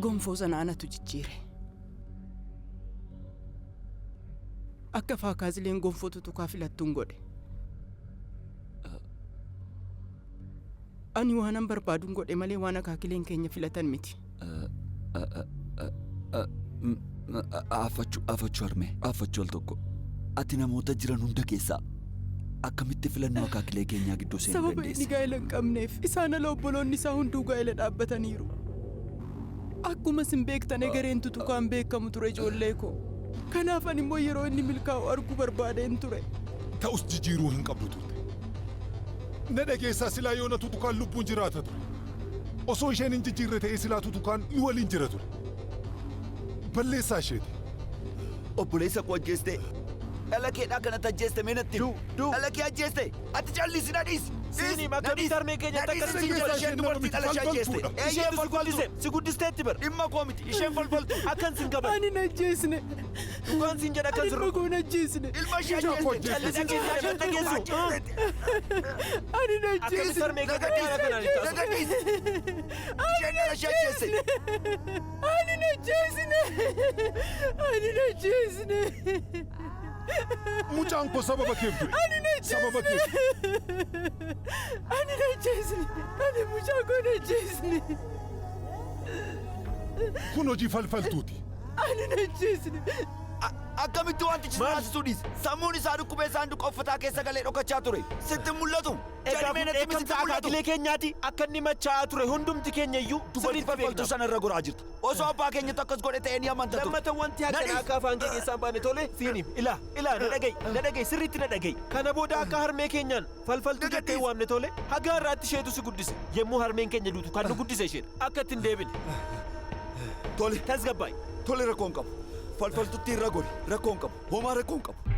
Gonfoo sana anatu jijjiire. Akka Faakaazileen gonfoo tutukaa filattuun godhe. Ani waanan barbaaduun godhe malee waan akaakileen keenya filatan miti. Afachuu afachuu harmee afachuu al tokko. Ati namoota jiran hunda keessaa akkamitti filannoo akaakilee keenyaa gidduu seenuu Sababa inni dandeesse? gaa'ela hin qabneef isaan ala obboloonni isaa hunduu gaa'ela dhaabbataniiru. Akkuma isin beektan egereen tutukaan beekamu ture ijoollee koo. Kanaaf ani immoo yeroo inni milkaa'u arguu barbaadeen ture. Ta'us jijjiiruu hin qabdu turte. Na dhageessaa silaa yoona tutukaan lubbuun jiraata ture. Osoo isheen hin jijjiirre ta'ee silaa tutukaan nu waliin jira ture. Balleessaa isheeti. Obboleessa koo ajjeeste. Dhala keedhaa kanatti ajjeeste mee natti himi. Dhala kee ajjeeste. Ati callisi na dhiisi. Siini akkamitti harmee keenya takka Isheen siin Balleessaa isheen nama dubartii miti dhala ishee ajjeeste. falfaltuudha. Eeyyee Isheen si falfaltu. guddise si guddisteetti bar. Dhimma koo miti isheen falfaltu. Akkan sin qaban. Ani hin ajjeesne. Dhugaan siin jedha Ani akkan sin ilma koo hin ajjeesne. Ilma ishee Mucaa koo ajjeeste. ajjeeste. Callisi siin jedha dhageessu. Ani hin Akkamitti ajjeesne. harmee keenya haala kanaan itti Na gadhiisi. Isheen dhala ishee ajjeeste. Ani hin ajjeesne. Ani hin ajjeesne. Mucaan koo sababa keef du'e. Ani hin Sababa keef. ajjeesne. Ani hin ajjeesne. Ani mucaa koo hin ajjeesne. Kun hojii falfaltuuti. Ani hin ajjeesne. Akkamitti wantichi Maal? taasisuu dhiise? Sammuun isaa dhukkubee saanduqa uffataa keessa galee dhokachaa ture. Sitti hin mul'atu. Egaa Jedhimee kun natti himi sitti dheekkamsa hin mul'atu. akaakilee keenyaati akka inni machaa'aa ture hundumti keenya iyyuu Dubartii sirriitti falfaltuu beekna. sana irra goraa jirta. Osoo abbaa keenyatu akkas godhe ta'ee ni amanta ture. Lammata wanti Na akkanaa dhiisi. akka afaan kee keessaa hin baane tole siin himi. Ilaa ilaa na dhaga'i na dhaga'i sirriitti na dhaga'i. Kana booda akka harmee keenyaan falfaltuu Na jettee gadhiisi. waamne tole haga har'aatti isheetu si guddise. Yommuu harmeen keenya duutu kan nu guddise isheedha. Akka ittiin deebine. Tole Tasgabbaa'i. tole rakkoo hin qabu. Falfaltutti irra gori rakkoo hin qabu. Homaa rakkoo hin qabu.